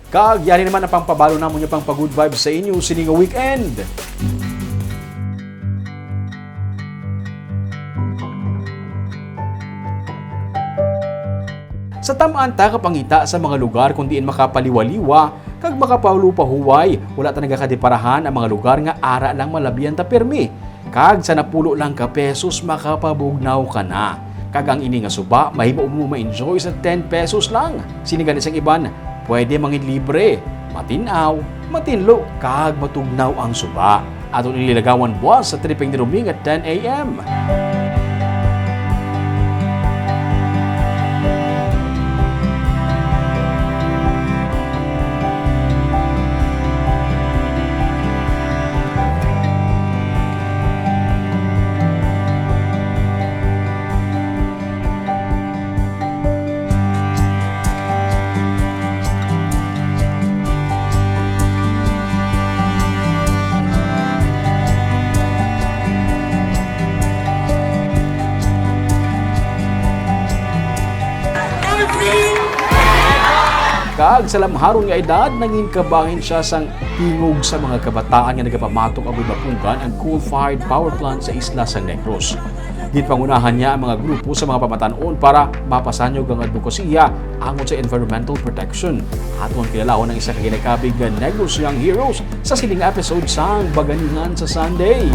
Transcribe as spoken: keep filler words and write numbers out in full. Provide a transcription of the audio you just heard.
Kag yari naman ang pangpabalo namon nga pangpa-good vibes sa inyo sini nga weekend. Sa tam-an ta kapangita sa mga lugar kung diin makapaliwaliwa kag makapalupahuway, wala ta nagakadiparahan ang mga lugar nga ara lang malabian ta pirmi. Kag sa napulo lang ka pesos, makapabugnaw ka na. Kag ang ini nga suba, mahimo mo ma-enjoy sa ten pesos lang. Sini gani sang iban, pwede mangin libre, matin-aw, matinlo, kag matugnaw ang suba. Aton ini lagawan buwas sa tripping ni Roming at ten a m. Kag sa lamharon nga edad, nangin kabahin siya sang tingog sa mga kabataan nga nagapamatok agud mapugngan ang coal-fired power plant sa isla sa Negros. Ginpangunahan niya ang mga grupo sa mga pamatan-on para mapasanyog ang adbokasiya angot sa environmental protection. Aton kilalaon ang isa ka ginakabig nga Negros Young Heroes sa sining episode sang Baganihan sa Sunday.